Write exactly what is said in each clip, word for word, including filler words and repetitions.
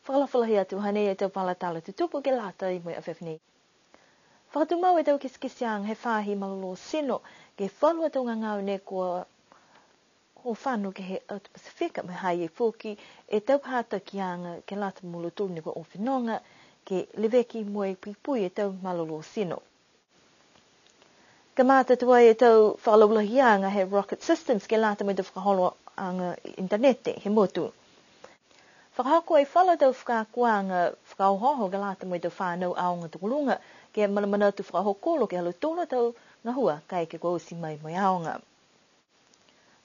Fakaalofa lahi atu, hanei e tau vala tala tutupu ke lata mo e afiafi nei. Fakatumau e tau kitekiteaga he faahi malolō tino, ke he falu a tau gagao ne kua o fano ke he atu Pasifika, mo e ha i ai foki e tau hatakiaga ke lata mo lautolu ne kua o fenoga, ke leveki mo e puipui e tau malolō tino. Kamata tuai e tau fakalaulahiaga he Rocket Systems ke lata mo e tau fakaholoaga initaneti he motu. Fakahoko e falu tau fakaakoaga fakaohooho ke lata mo e tau fanau aoga tokoluga, ke manamanatu fakahokulo ke he ha lautolu a tau gahua kaeke kua oti mai mo e aoga.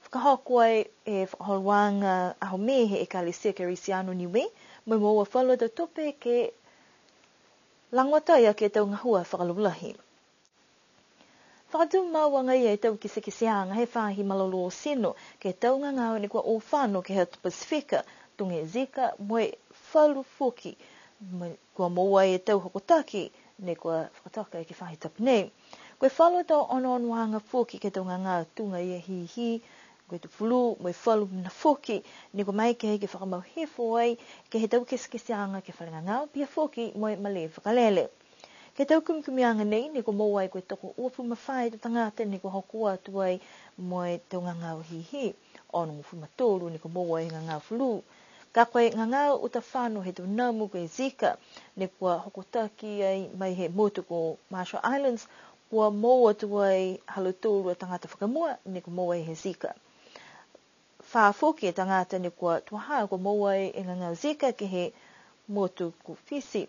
Fakahoko ai e fakaholoaga aho Me he Ekalesia Kerisiano Niue, mo e moua falu tau tupe ke lagomatai aki e tau gahua fakalaulahi. Fakatumau agaia e tau kitekiteaga he faahi malolō tino, ke he tau gagao ne kua o fano ke he atu Pasifika, tuga e Zika, mo e falu foki, mo e kua moua e tau hokotaki, ne kua fakatoka ke he faahi tapu nei. Ko e falu tau onoonoaga foki ke he tau gagao tuga e hihi, ko e tau fulū, mo e falu mena foki, ne kua maeke ke fakamau hifo ai, ke he tau kitekiteaga ke he fale gagao, pihia foki mo e malē fakalele. Ke he tau kumikumiaga nei, ne kua moua ai ko e tokouafulu ma fā e tau tagata ne kua hoko atu ai mo e tau gagao hihi, onogofulu ma tolu ne kua moua ai e gagao fulū. Ka ko e gagao uta fano he tau namu ko e Zika, ne kua hokotaki ai mai he motu ko Marshall Islands, kua moua atu ai ha lautolu a tagata fakamua, ne kua moua ai he Zika. Fā foki e tagata ne kua tuaha kua moua ai e gagao Zika ke he motu ko Fisi.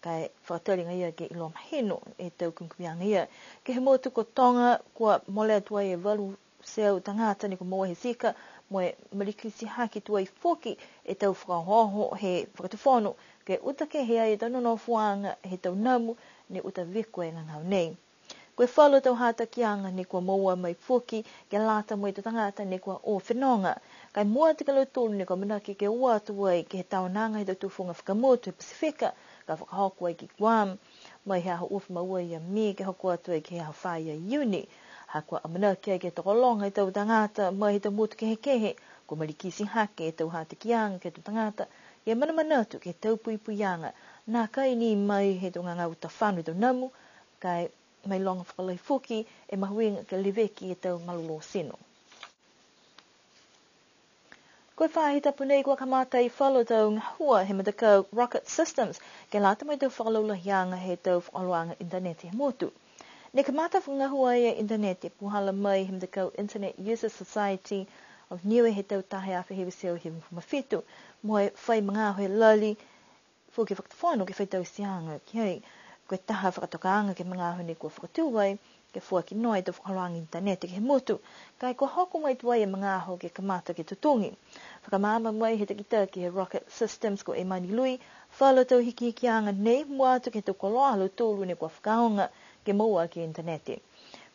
Ka e fakatali agaia ke iloa mahino e tau kumikumiaga ia. Ke he motu ko Toga kua mole atu ai e valu e teau tagata ne kua moua he Zika, mo e malikiti hake tuai foki e tau fakaohooho he fakatufono, ke uta kehe ai e tau nonofoaga he tau namu ne uta viko e gagao nei. Ko e falu tau hatakiaga ne kua moua mai foki ke lata mo e tau tagata ne kua o fenoga. Ka e mua atu ki a lautolu ne kua amanaki ke o atu ai ke he taonaga he tau tufuga fakamotu he Pasifika, ka fakahoko ai ki Guam, mai he aho uafulu ma ua ia Me ke hoko atu ai ke he aho fā ia Iuni. Ha kua amanaki ai ke tokologa e tau tagata mai he tau motu kehekehe, kua malikiti hake e tau hatakiaga ke he tau tagata, ke manamanatu ke he tau puipuiaga, nākai ni mai he tau gagao uta fano he tau namu, ka e mailoga fakalahi foki e mahuiga ke leveki e tau malolō tino. Ko e faahi tapu nei kua kamata e falu tau gahua he matakau Rocket Systems, ke lata mo e tau fakalaulahiaga he tau fakaholoaga initaneti he motu. Ne kamata fakagahua e initaneti puhala mai he matakau Internet Users Society of Niue he tau taha e afe hiva e teau hivagofulu ma fitu, mo e fai magaaho he lali foki e fakatufono ke fai tauteaga ki ai. Ko e taha fakatokaaga ke he magaaho ne kua fakatū ai, ke foaki noa e tau fakaholoaga initaneti ke he motu. Ka e kua hoko mai tuai e magaaho ke kamata ke totogi. Fakamaama mai he takitaki he Rocket Systems ko Emani Lui, falu tau hikihikiaga nei mua atu ke he tau koloa ha lautolu ne kua fakaaoga ke moua aki e initaneti.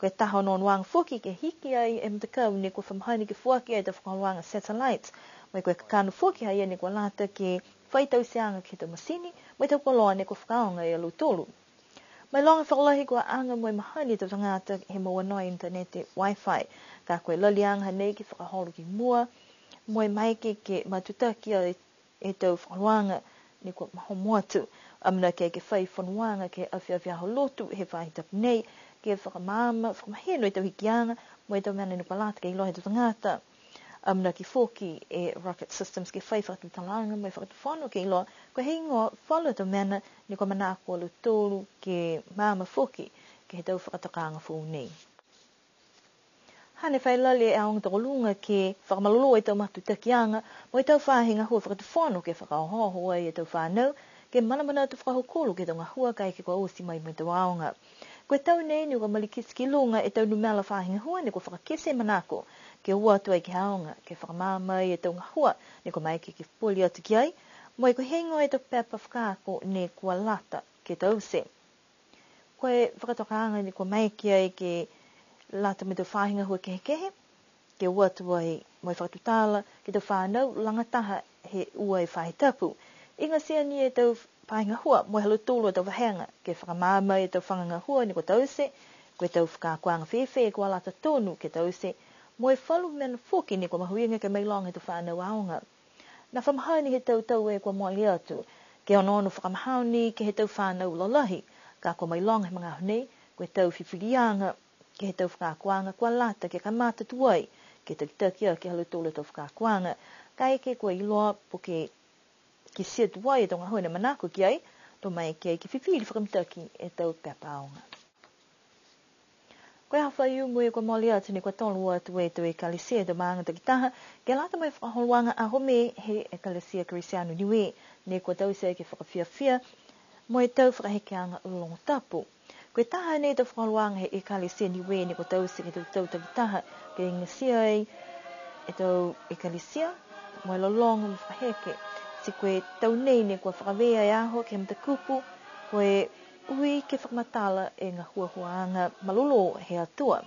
Ko e taha onoonoaga foki ke hiki ai e matakau ne kua fa mahani ke foaki ai e tau fakaholoaga satellite. Mo e ko e kakano foki ha ia ne kua lata ke fai tauteaga ke he tau masini, mo e tau koloa ne kua fakaaoga e lautolu. Mailoga fakalahi kua aga mo e mahani e tau tagata he moua noa e initaneti Wi-Fi. Ka ko e laliaga nei ke fakaholo ki mua, mo e maeke ke matutaki ai e tau fakaholoaga ne kua mahomo atu. Amanaki ai ke fai fonoaga ke he afiafi Aho Lotu he faahi tapu nei, ke fakamaama, fakamahino e tau hikiaga, mo e tau mena ne kua lata ke iloa he tau tagata. Amanaki foki e Rocket Systems ke fai fakatutalaaga mo e fakatufono ke iloa ko e heigoa falu tau mena ne kua manako a lautolu ke maama foki ke he tau fakatokaaga foou nei. Hane fai lali e aoga tokoluga ke fakamalolō e tau matutakiaga mo e tau faahi gahua fakatufono ke fakaohooho ai e tau fanau, ke manamanatu fakahokulo ke he tau gahua kaeke kua oti mai mo e tau aoga. Ko e tau nei ne kua malikiti ki luga e tau numela faahi gahua ne kua fakakite e manako ke o atu ai ke he aoga, ke fakamaama ai e tau gahua ne kua maeke ke popole atu ki ai, mo e ko e heigoa e tau pepa fakaako ne kua lata ke taute. Ko e fakatokaaga ne kua maeke ai ke lata mo e tau faahi gahua kehekehe, ke o atu ai mo e fakatutala ke he tau fanau lagataha he ua e faahi tapu. Igatia ni e tau faahi gahua mo e ha lautolu a tau vahega, ke fakamaama e tau faga gahua ne kua taute, ko e tau fakaakoaga fēfē kua lata tonu ke taute, mo e falu mena foki ne kua mahuiga ke mailoga he tau fanau aoga. Na fa mahani he tau tau e kua mole atu, ke onoono fakamahani ke he tau fanau lalahi, ka kua mailoga he magaaho nei, ko e tau fifiliaga ke he tau fakaakoaga kua lata ke kamata tuai, ke takitaki aki ha lautolu a tau fakaakoaga, kaeke kua iloa po ke kitia tuai e tau gahua ne manako ki ai, to maeke ke fifili fakamitaki e tau pepa aoga. Ko e aho Faiumu kua mole atu ne kua tolo atu e tau ekalesia he tau maaga takitaha, ke lata mo e fakaholoaga aho Mē he Ekalesia Kerisiano Niue, ne kua taute ke fakafiafia mo e tau fakahekeaga logo tapu. Ko e taha nei tau fakaholoaga he Ekalesia Niue ne kua taute ke he tau tau takitaha, ke igatia ai e tau ekalesia mo e lologo mo e fakaheke. Ti ko e tau nei ne kua fakavē e aho ke he matakupu, ko e ui ke fakamatala e gahuahuaaga malolō he Atua.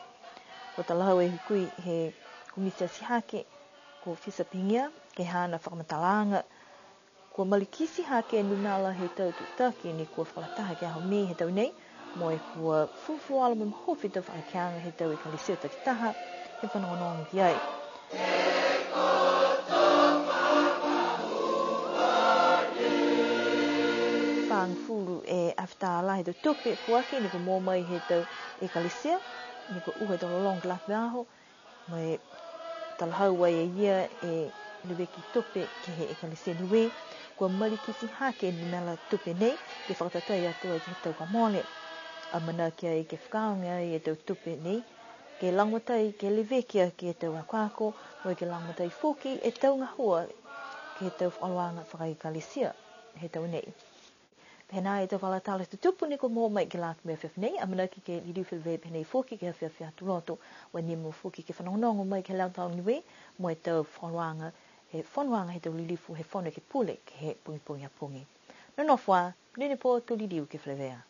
Kua talahau e hukui he Komiti Atihake, ko Fisa Pihigia, ke he haana fakamatalaaga, kua malikiti hake e numela he tau tutaki ne kua fakalataha ke he aho Mē he tau nei, mo e kua fulufuluola mo e mahofi e tau fakahekeaga he tau ekalesia takitaha, he fanogonogo ki ai. Fagofulu e afe tālā he tau tupe foaki ne kua moua mai he tau ekalesia, ne kua uha e tau lologo ke lata mo e aho, mo e talahau ai e ia e leveki tupe ke he Ekalesia Niue, kua malikiti hake e numela tupe nei, ke fakatatai atu ai ke he tau kua mole. Amanaki ai ke fakaaoga ai e tau tupe nei, ke lagomatai ke leveki aki e tau akoako, mo e ke lagomatai foki e tau gahua ke he tau fakaholoaga fakaekalesia he tau nei. Pehē nā e tau vala tala tutupu ne kua moua mai ke lata mo e afiafi nei, amanaki ke liliu feleveia pehē nei foki ke he afiafi Aho Lotu, ua nimo foki ke fanogonogo mai ke he Leo Taoga Niue, mo e tau fakaholoaga he fonoaga he tau lilifu he Fono Ekepule ke he pogipogi a pogi. Nonofo ā, monuina e pō, to liliu ke feleveia.